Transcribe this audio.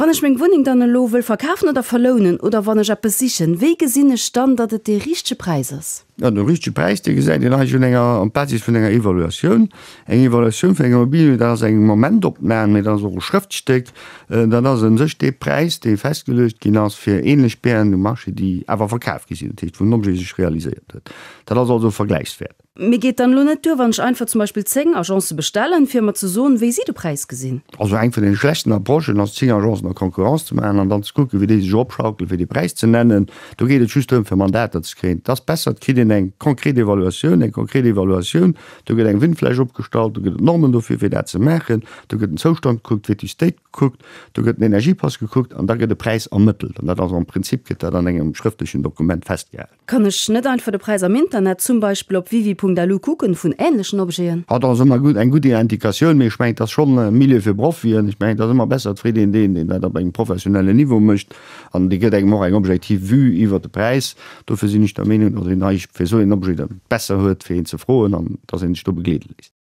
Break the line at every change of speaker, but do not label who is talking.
Wann ech meng Wunneng dann elo wëll verkafen oder verlounen oder wann ech eppes sichen, wéi gesinn ech dann, datt et dee richtege Präis ass?
Jo, de richtege Präis, dee gesäit een eigentlech un enger, op Basis vun enger Evaluatioun. Eng Evaluatioun vun enger Immobilie, dat ass eng Momentopnam, mee dat ass och e Schrëftstéck. Dat ass u sech dee Präis, dee festgeluecht ginn ass fir ähnlech Bienen um Marché, déi awer verkaf gi sinn, dat heescht, wou den Objet sech realiséiert huet. Dat ass also e Vergläichswäert.
Mir geet dann elo net duer, wann ech einfach zum Beispill 10 Agencë bestellen, fir mer ze soen, wéi si de Präis gesinn.
Also eng vun deene schlechten Approchen ass, 10 Agencen a Concurrence ze maachen an dann ze kucken, wéi déi sech eropschaukelen, fir dee Präis ze nennen. Do geet et just drëm, fir Mandater ze kréien. Et ass besser, et kritt een eng konkret Evaluatioun, eng konkret Evaluatioun, do gëtt eng Wunnfläch opgestallt, do gëtt et Normen dofir, fir dat ze maachen, do gëtt den Zoustand gekuckt, d'Vétustéit gekuckt, do gëtt den Energiepass gekuckt an da gëtt e Präis ermëttelt. An dat ass am Prinzip gëtt dat an engem schrëftlechen Dokument festgehalen.
Kann ech net einfach de Präis am Internet, zum Beispill op wiwi.lu kucken, vun ähnlechen Objeten?
Dat ass ëmmer gutt, eng gutt Indikatioun, mee ech mengen, et ass schonn e Milieu fir Profien. Ech mengen, et ass ëmmer besser, et freet een deen, deen dat op engem professionellen Niveau mécht an dee gëtt engem och eng objektiv Vue iwwert de Präis. Dofir sinn ech der Meenung, datt een hei fir esou een Objet et besser huet, fir een ze froen an datt een sech do begleede léisst.